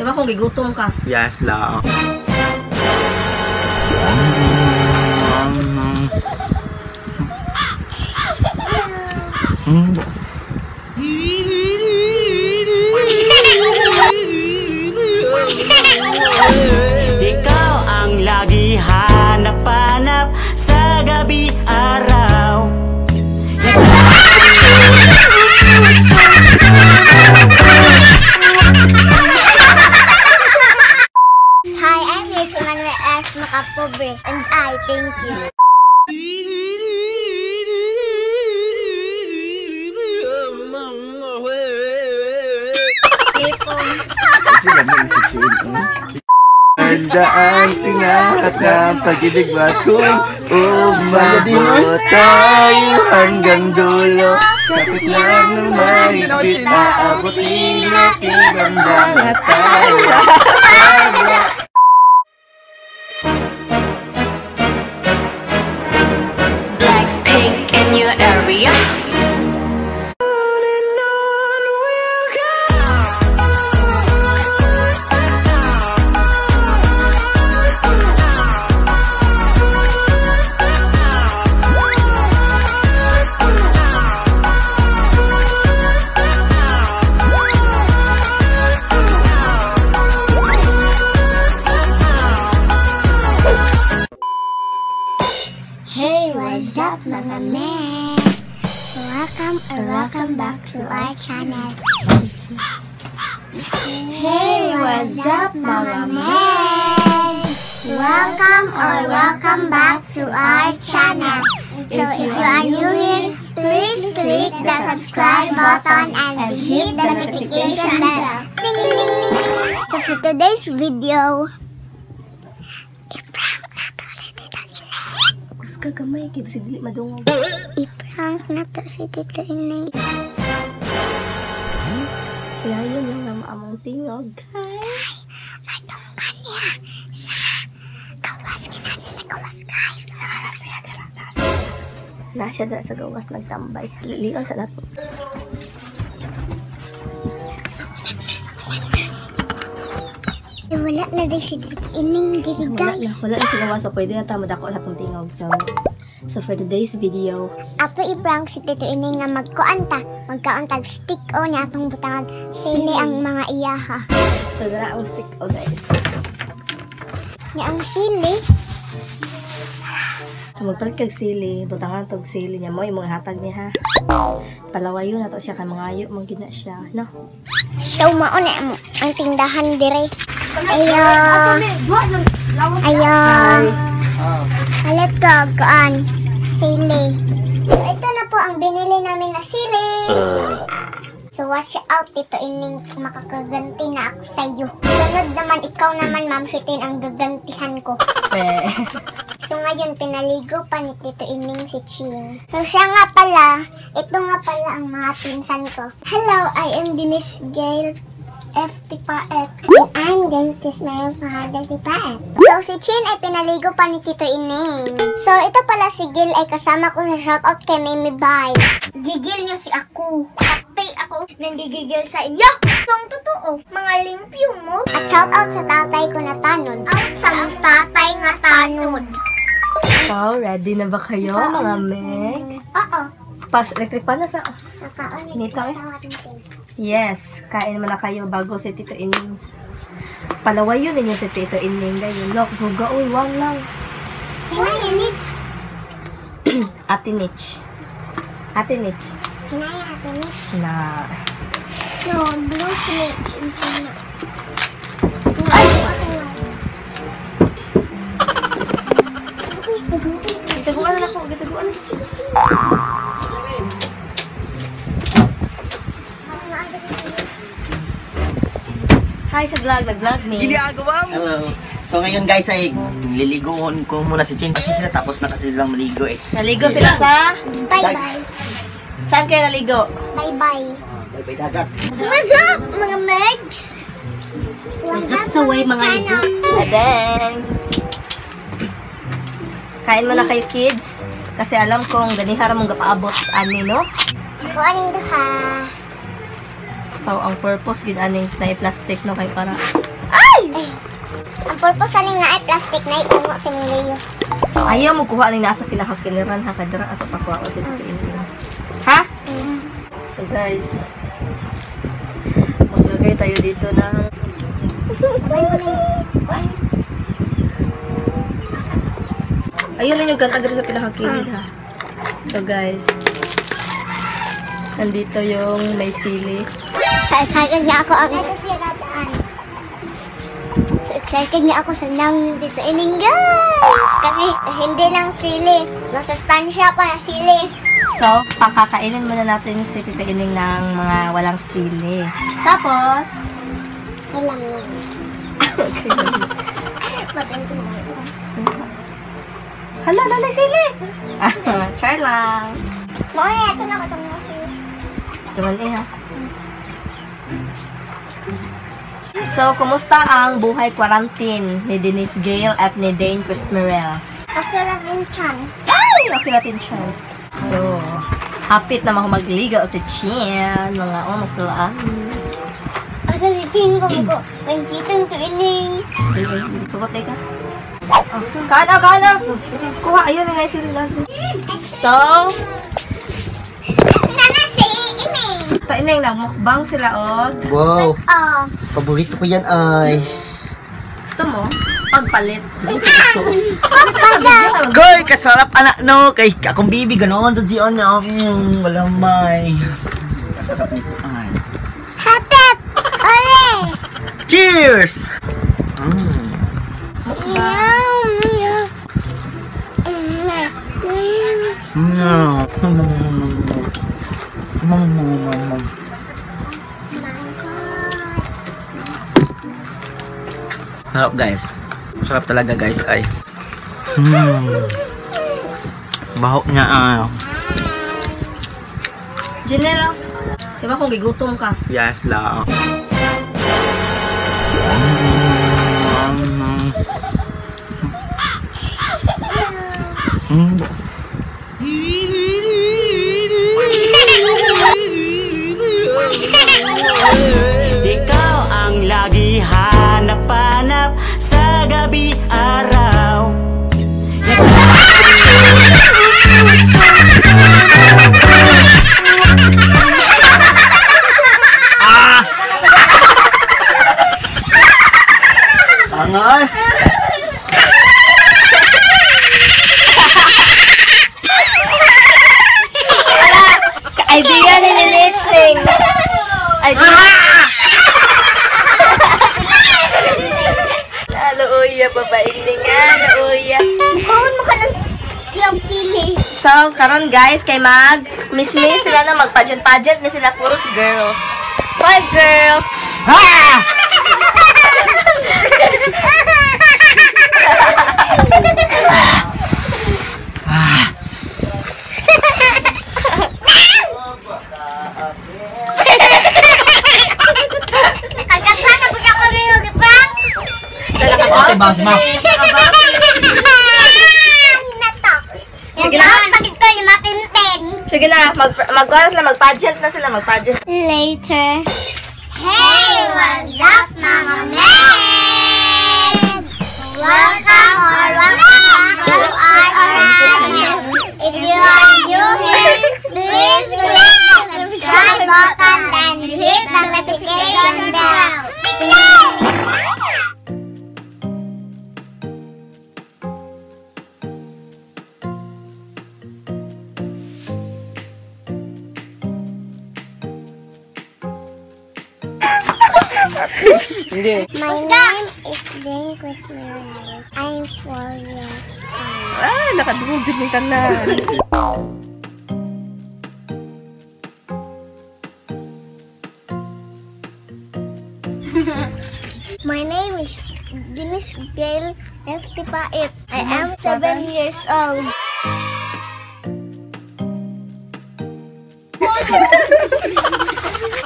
Diba kung gigutom ka? Yes lang. Ikaw ang lagi hanap-hanap sa gabi araw. Hi, I'm Rich Emmanuel S. Macapobre, and I thank you. Tandaan, tingahat ng pag-ibig ba kung umabot tayo hanggang dulo. Kapit lang ng mahigpit, aabutin natin ang dagat tayo. Blackpink in your area. Hey, what's up mga men? Welcome or welcome back to our channel. Hey, what's up mga men? Welcome or welcome back to our channel. So if you are new here, please click the subscribe button and hit the notification bell. Ding, ding, ding, ding, ding. So for today's video, i-prank na to si Tito Inay. Kusga gamay, kay basig dili madungog. I-prank na to si Tito Inay. Kinayon lang na maamong tingog. Hi! May tungkan niya sa gawas. Kinasi sa gawas, guys. Nara siya dira. Na siya dira sa gawas nagtambay. Lilion sa nato. Eh, wala na din si Tito Ining diri, Wala guys. na, wala na sa gawas. So pwede na ta madako sa atong tingog. So for today's video, Ato i-prank si Tito Ining nga magkuan ta. Magkaon tag stick o niya atong butangag sili ang mga iyaha. So dira ang stick o guys. Nya ang sili, So magpalit kag sili, butangan tog sili niya mo imong hatag niya ha. Palawayo na to siya kay mangayo man gid na siya, no? So mao na ang tindahan dire. Ayo. Ayo. Palit ko kuan sili. So ito na po ang binili namin na sili. So watch out Tito Ining, makakaganti na ako sa iyo. Sunod naman ikaw naman Ma'am Shitin ang gagantihan ko. Eh. So ngayon pinaligo pa ni Tito Ining si Chin. So siya nga pala, ito nga pala ang mga pinsan ko. Hello, I am Denise Gail F. Tipaet. And I'm Dentist Mariam Fajardo Tipaet. So si Chin ay pinaligo pa ni Tito Ining. So ito pala si Gil ay kasama ko sa shoutout kay Mimi Vibes. Gigil niyo si ako. Patay ako nanggigigil sa inyo. Itong totoo, mga limpyo mo. At shoutout sa tatay ko na tanod. Ang sa tatay nga tanod. So, ready na ba kayo, mga meg? Oo. Pas electric pan na sa. Nakaon Nito eh. sa wating. Yes, kain muna kayo bago si Tito Ining. Palawayo ninyo si Tito Ining. Ganyan. Look, suga, uy, one lang. Hinaya, Nich. Ate Nich. Ate Nich. Hinaya, Ate Nich. Na. No, blue si Nich. Ay! Gitaguan na ako, gitaguan. Hi sa vlog, nag-vlog me. Hello. So ngayon guys ay liligoon ko muna si Chin kasi sila tapos na kasi silang maligo eh. Naligo sila sa? Bye-bye. Saan kayo naligo? Bye-bye. Bye bye dagat. What's up, mga megs? What's up sa way mga ibo? Adeng! Kain muna kayo kids. Kasi alam kong ganihara mong gapaabot ani, no? Ako aning duha. So, ang purpose gid aning na plastic no kay para Ay, ang purpose aning na ay plastic na iungo si Mong Leo. Ayaw mo kuha ning nasa pinakakiliran ha kadara ato pakuha ko sa Tito Ining. Ha? So guys, maglagay tayo dito ng ayun lang yung gata dito sa pinakakilid ha. So guys, nandito yung may sili. Excited nga ako ang... So excited nga ako sa nang dito ining guys! Kasi hindi lang sili, masustansya pa na sili. So, pakakainin muna natin si Tita Ining ng mga walang sili. Tapos, Kailang lang. Maganda na. Hala, lalay sili! Ah, char lang. Mao na ito na katong mga sili. Tuman eh ha. So, kumusta ang buhay quarantine ni Denise Gale at ni Dane Christmerel? Okay lang din chan. Ay! Okay natin siya. So, hapit na magligaw si Chin. Mga oh, masulaan. Asa si Chin ko ko. Pangkitang to ining. Sugot na ka. Oh, kaano, kaano! Kuha, ayun na sila. So, Nana si ining. taineng nagmukbang sila og. Wow, Oh. paborito ko yan ay. Gusto mo? Pagpalit. Koy, kasarap anak no. Kay akong bibi ganoon sa Gion na. Walang may. Kasarap nito ay. Hapit! Ole! Cheers! Sarap guys. Sarap talaga guys ay. Baho niya ah. Janela, di ba kung gigutom ka? Yes lang. Ikaw ang lagi hanap-hanap sa gabi araw. Tanga. Idea ni Ninichling! Idea! Lalo uya, babae nga, lalo uya. Kaon mo ka ng siyang sili. So, karon guys, kay mag miss-miss sila na mag-pageant-pageant na sila puros girls. 5 girls! Ah! Kagaghan na pud ako rin yung prank. Okay, bounce mo. Nato. Sige na. Pagit ko lima pinten. Sige na, mag-pageant na sila, mag-pageant. Later. Hey, what's up mga men? Welcome or welcome back to our channel. If you are new here, please click the subscribe button and hit the notification bell. My name is Dane Christmerel. I'm 4 years old. Ah, nakadungog din yung tanan. My name is Denise Gail F. Tipait. I am 7 years old.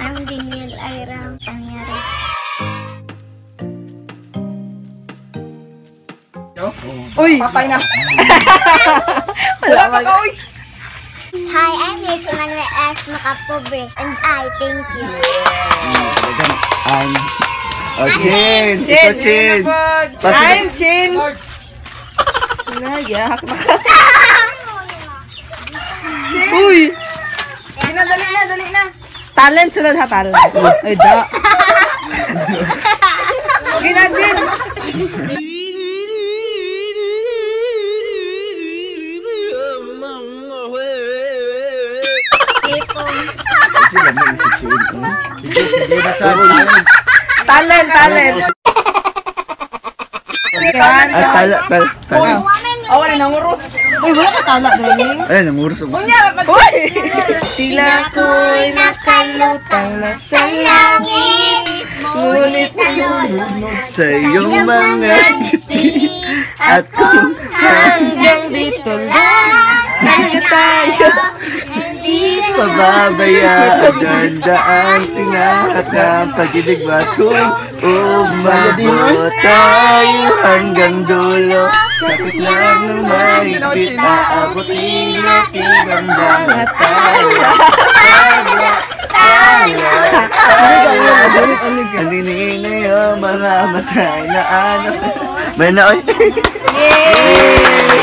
I'm Daniel Ira Panyares. Uy! Patay na. Wala pa ka, uy! Hi, I'm Rich Emmanuel S. Macapobre, and I thank you. I'm Oh, Chin. Ikaw, Chin. I'm Chin. Nayak na ka. Uy! Dali na, dali na. Talent sunod ha, talent. Ay, da. Gina, Chin. Chin, lamig si Chin. Sige, basta. Talent, talent. Ah, tala, tala, tala. Oh, wala nang urus. Uy, wala ka tala, Granny. Ay, nanguros ako. Uy! Tila Ako'y nakalutang na sa langit, ngunit nalulunod Sa iyong mga ngiti. At kung hanggang dito lang talaga tayo. Nandito pababayaan, dandaan, tinahak ng pag-ibig ba kung umabot tayo hanggang dulo. Kapit lang ng mahigpit, aabutin natin ang mga tayo. Tayo, tayo, tayo. Ang iyong mga matay na ano. May na, oy. Yay!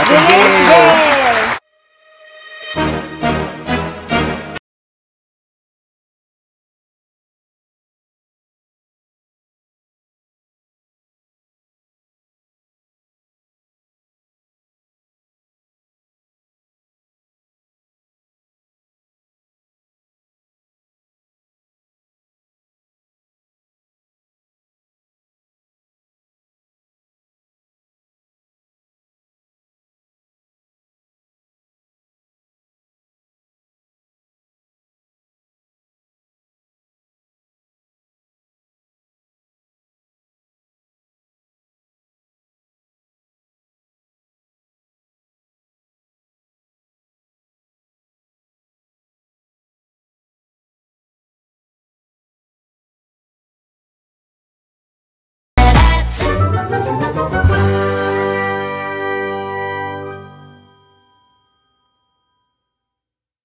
Ate Gay.